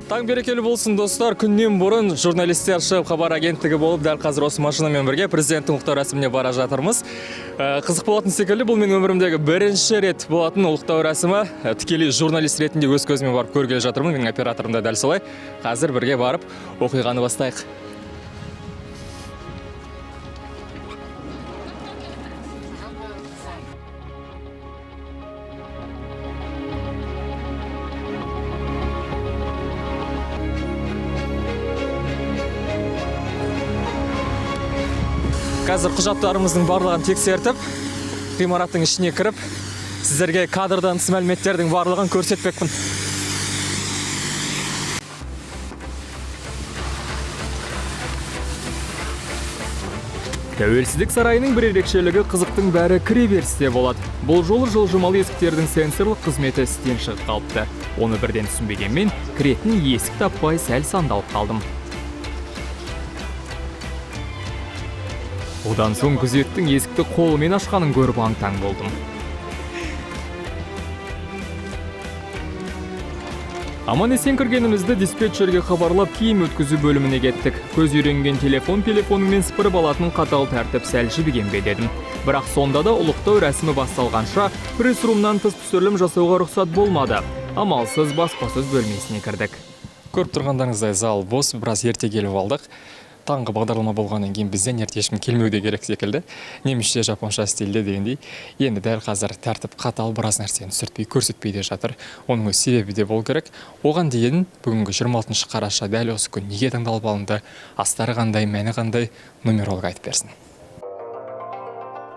Таң берекелі болсын, достар! Күннен бұрын журналистер шығып, хабар агенттігі болып, дәл қазір осы машинамен бірге президенттің ұлықтау рәсіміне бара жатырмыз. Қызық болатын секілді. Бұл менің өмірімдегі бірінші рет болатын ұлықтау рәсімі. Тікелей журналист ретінде өз көзіммен барып көргелі жатырмын. Менің операторым да дәл солай. Қазір бірге барып оқиғаны бастайық. Қазір құжаттарымыздың барлығын тексертіп, ғимараттың ішіне кіріп, сіздерге кадрдан тыс мәліметтердің барлығын көрсетпекпін. Тәуелсіздік сарайының бір ерекшелігі: қызықтың бәрі кіреберісте болады. Бұл жолы жылжымалы есіктердің сенсорлық қызметі істен шығып қалыпты. Оны бірден түсінбегенмен, кіретін есік таппай сәл сандалып қалдым. Одан соң күзеттің есікті қолымен ашқанын көріп аң-таң болдым. Аман есен кіргенімізді диспетчерге хабарлап, киім өткізу бөліміне кеттік. Көз үйренген телефон телефонымен сыпырып алатын қатал тәртіп сәл жібіген бе дедім. Бірақ сонда да ұлықтау рәсімі басталғанша пресс-румнан тыс түсірілім жасауға рұқсат болмады. Амалсыз баспасөз бөлмесіне кірдік. Көріп тұрғандарыңыздай, зал бос, біраз ерте келіп алдық. Таңғы бағдарлама болғаннан кейін бізден ерте ешкім келмеу де керек секілді, немісше, жапонша стильде дегендей. Енді дәл қазір тәртіп қатал, біраз нәрсені түсіртпей, көрсетпей де жатыр. Оның өз себебі де болу керек. Оған дейін бүгінгі 26 қараша, дәл осы күн неге таңдалып алынды, астары қандай, мәні қандай, нумеролог айтып берсін.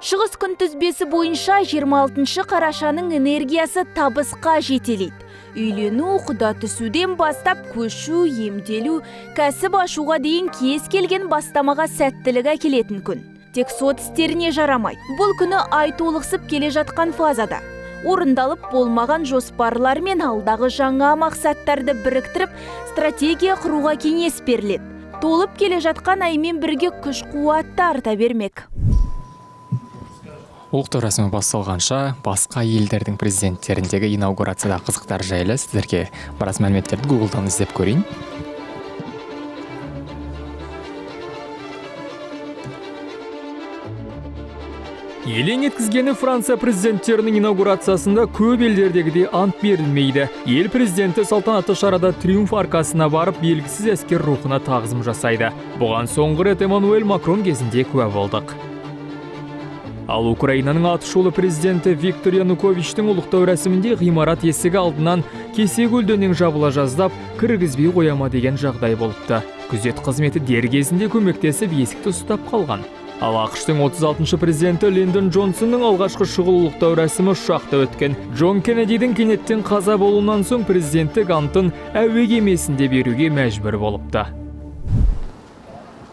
Шығыс күнтізбесі бойынша 26 қарашаның энергиясы табысқа жетелейді. Үйлену, құда түсуден бастап көшу, емделу, кәсіп ашуға дейін кез келген бастамаға сәттілік әкелетін күн. Тек сот істеріне жарамайды. Бұл күні ай толықсып келе жатқан фазада. Орындалып болмаған жоспарлар мен алдағы жаңа мақсаттарды біріктіріп, стратегия құруға кеңес беріледі. Толып келе жатқан аймен бірге күш қуат та арта бермек. Ұлықтау рәсімі басталғанша басқа елдердің президенттеріндегі инаугурациядағы қызықтар жайлы сіздерге біраз мәліметтерді Гуглдан іздеп көрейін. Елең еткізгені, Франция президенттерінің инаугурациясында көп елдердегідей ант берілмейді. Ел президенті салтанатты шарада триумф аркасына барып, белгісіз әскер рухына тағзым жасайды. Бұған соңғы рет Эммануэль Макрон кезінде куә болдық. Ал Украинаның атышулы президенті Виктор Януковичтің ұлықтау рәсімінде ғимарат есігі алдынан кесе көлденең жабыла жаздап, кіргізбей қоя ма деген жағдай болыпты. Күзет қызметі дер кезінде көмектесіп, есікті ұстап қалған. Ал АҚШ-тың 36 президенті Линдон Джонсонның алғашқы шұғыл ұлықтау рәсімі ұшақта өткен. Джон Кеннедидің кенеттен қаза болуынан соң президенттік антын әуе кемесінде беруге мәжбүр болыпты.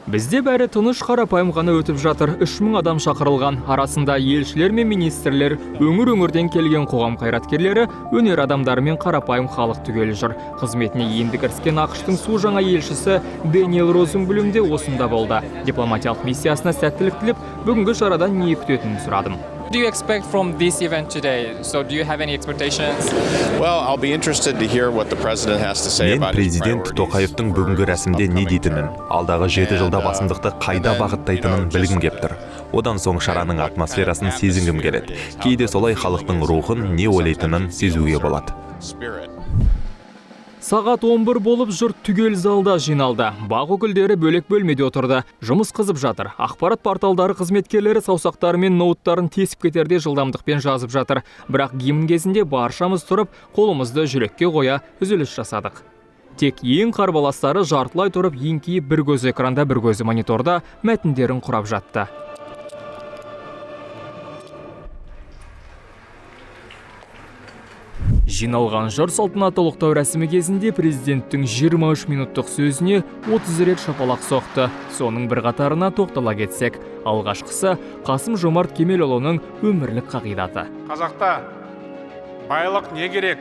Бізде бәрі тыныш, қарапайым ғана өтіп жатыр. 3000 адам шақырылған. Арасында елшілер мен министрлер, өңір-өңірден келген қоғам қайраткерлері, өнер адамдары мен қарапайым халық түгел жүр. Қызметіне енді кіріскен АҚШ-тың су жаңа елшісі Дэниел Розенблюм де осында болды. Дипломатиялық миссиясына сәттілік тілеп, бүгінгі шарадан не күтетінін сұрадым. Do you expect from this event today? So do you have any expectations? Well, I'll be interested to hear what the president has to say Мен about his президент Тоқаевтың бүгінгі рәсімде не дейтінін, алдағы 7 жылда басымдықты қайда бағыттайтынын білгім кеп тұр. Одан соң шараның атмосферасын сезінгім келеді. Кейде солай халықтың рухын, не ойлайтынын сезуге болады. Spirit. Сағат 11 болып, жұрт түгел залда жиналды. БАҚ өкілдері бөлек бөлмеде отырды. Жұмыс қызып жатыр. Ақпарат порталдары қызметкерлері саусақтары мен ноуттарын тесіп кетердей жылдамдықпен жазып жатыр. Бірақ гимн кезінде баршамыз тұрып, қолымызды жүрекке қоя үзіліс жасадық. Тек ең қарбаластары жартылай тұрып, еңкейіп, бір көзі экранда, бір көзі мониторда мәтіндерін құрап жатты. Жиналған жұрт салтанатты ұлықтау рәсімі кезінде президенттің 23 минуттық сөзіне 30 рет шапалақ соқты. Соның бір қатарына тоқтала кетсек, алғашқысы: Қасым Жомарт Кемелұлының өмірлік қағидаты. Қазақта «Байлық не керек,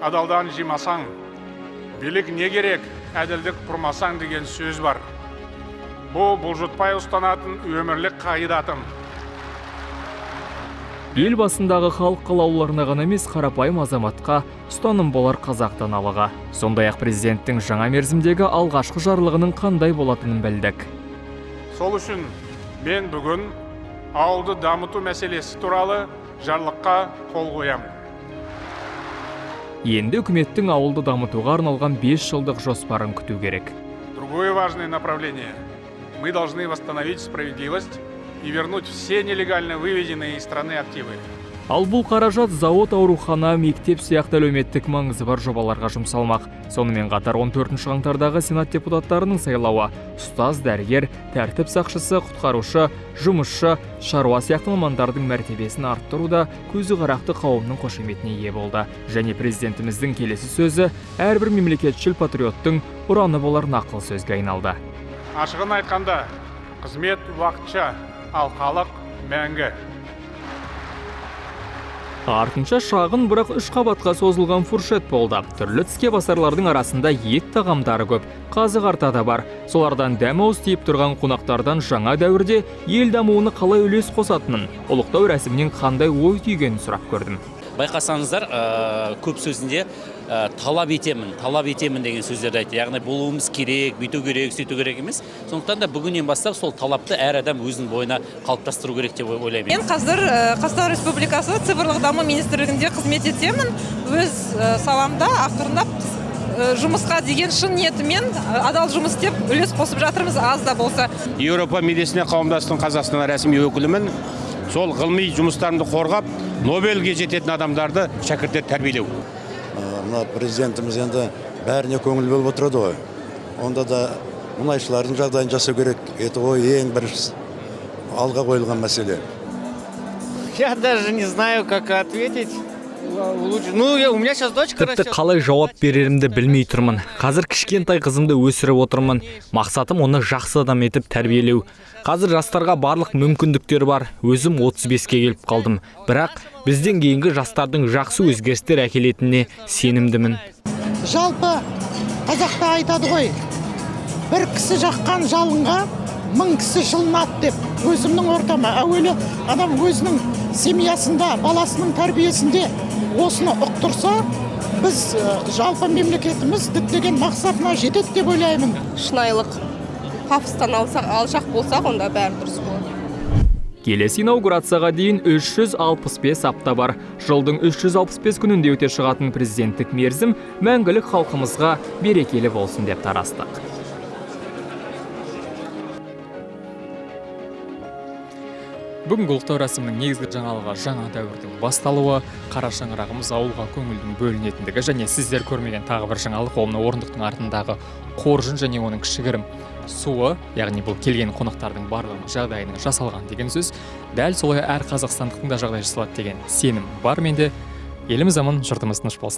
адалдан жимасаң, билік не керек, әділдік құрмасаң» деген сөз бар. Бұл бұлжытпай ұстанатын өмірлік қағидатым. Ел басындағы халық қалаулыларына ғана емес, қарапайым азаматқа ұстаным болар қазақ даналығы. Сондай-ақ президенттің жаңа мерзімдегі алғашқы жарлығының қандай болатынын білдік. Сол үшін мен бүгін ауылды дамыту мәселесі туралы жарлыққа қол қоямын. Енді үкіметтің ауылды дамытуға арналған 5 жылдық жоспарын күту керек. Другое важное направление. Мы должны восстановить справедливость и вернуть все нелегально выведенные из страны активы. Ал бұл қаражат зауыт, аурухана, мектеп сияқты әлеуметтік маңызы бар жобаларға жұмсалмақ. Сонымен қатар 14 қаңтардағы Сенат депутаттарының сайлауы ұстаз, дәрігер, тәртіп сақшысы, құтқарушы, жұмысшы, шаруа сияқты мамандардың мәртебесін арттыруда көзі қарақты қауымның қошеметіне ие болды. Және президентіміздің келесі сөзі әрбір мемлекетшіл патриоттың ұраны болар нақыл сөзге айналды. Ашығын айтқанда, қызмет уақытша, ал халық мәңгі. Артынша шағын, бірақ үш қабатқа созылған фуршет болды. Түрлі тіске басарлардың арасында ет тағамдары көп, қазы қарта да бар. Солардан дәм ауыз тиіп тұрған қонақтардан жаңа дәуірде ел дамуына қалай үлес қосатынын, ұлықтау рәсімінен қандай ой түйгенін сұрап көрдім. Байқасаңыздар, көп сөзінде талап етемін, талап етемін деген сөздерді айтты. Яғни болуымыз керек, бүйту керек, сөйту керек емес. Сондықтан да бүгіннен бастап сол талапты әр адам өзінің бойына қалыптастыру керек деп ойлаймын. Мен қазір Қазақстан Республикасы Цифрлық даму министрлігінде қызмет етемін. Өз саламда ақырындап жұмысқа деген шын ниетімен адал жұмыс істеп, үлес қосып жатырмыз, аз да болса. Еуропа медицина қауымдастығының Қазақстан ресми өкілімін. Сол ғылыми жұмыстарымды қорғап, Нобельге жететін адамдарды, шәкірттер тәрбиелеу. Мына президентіміз енді бәріне көңіл бөліп отырады ғой. Онда да мұнайшылардың жағдайын жасау керек. Это ғой ең бірінші алға қойылған мәселе. Я даже не знаю, как ответить. Ну, у меня сейчас дочка Тіпті растет. қалай жауап берерімді білмей тұрмын. Қазір кішкентай қызымды өсіріп отырмын. Мақсатым — оны жақсы адам етіп тәрбиелеу. Қазір жастарға барлық мүмкіндіктер бар. Өзім 35-ке келіп қалдым. Бірақ бізден кейінгі жастардың жақсы өзгерістер әкелетініне сенімдімін. Жалпы қазақта айтады ғой, бір кісі жаққан жалынға мың кісі жылынады деп. Өзімнің ортама, әуелі адам өзінің семьясында, баласының тәрбиесінде осыны ұқтырса, біз жалпы мемлекетіміз діттеген мақсатына жетеді деп ойлаймын. Шынайылық, пафостан алсақ, алшақ болсақ, онда бәрі дұрыс болады. Келесі инаугурацияға дейін 365 апта бар. Жылдың 365 күнінде өте шығатын президенттік мерзім мәңгілік халқымызға берекелі болсын деп тарастық. Бүгінгі ұлықтау рәсімінің негізгі жаңалығы — жаңа дәуірдің басталуы, қара шаңырағымыз ауылға көңілдің бөлінетіндігі және сіздер көрмеген тағы бір жаңалық — ол мына орындықтың артындағы қоржын және оның кішігірім суы, яғни бұл келген қонақтардың барлығының жағдайының жасалған деген сөз. Дәл солай әр қазақстандықтың да жағдайы жасалады деген сенім бар менде. Еліміз аман, жұртымыз тыныш болсын.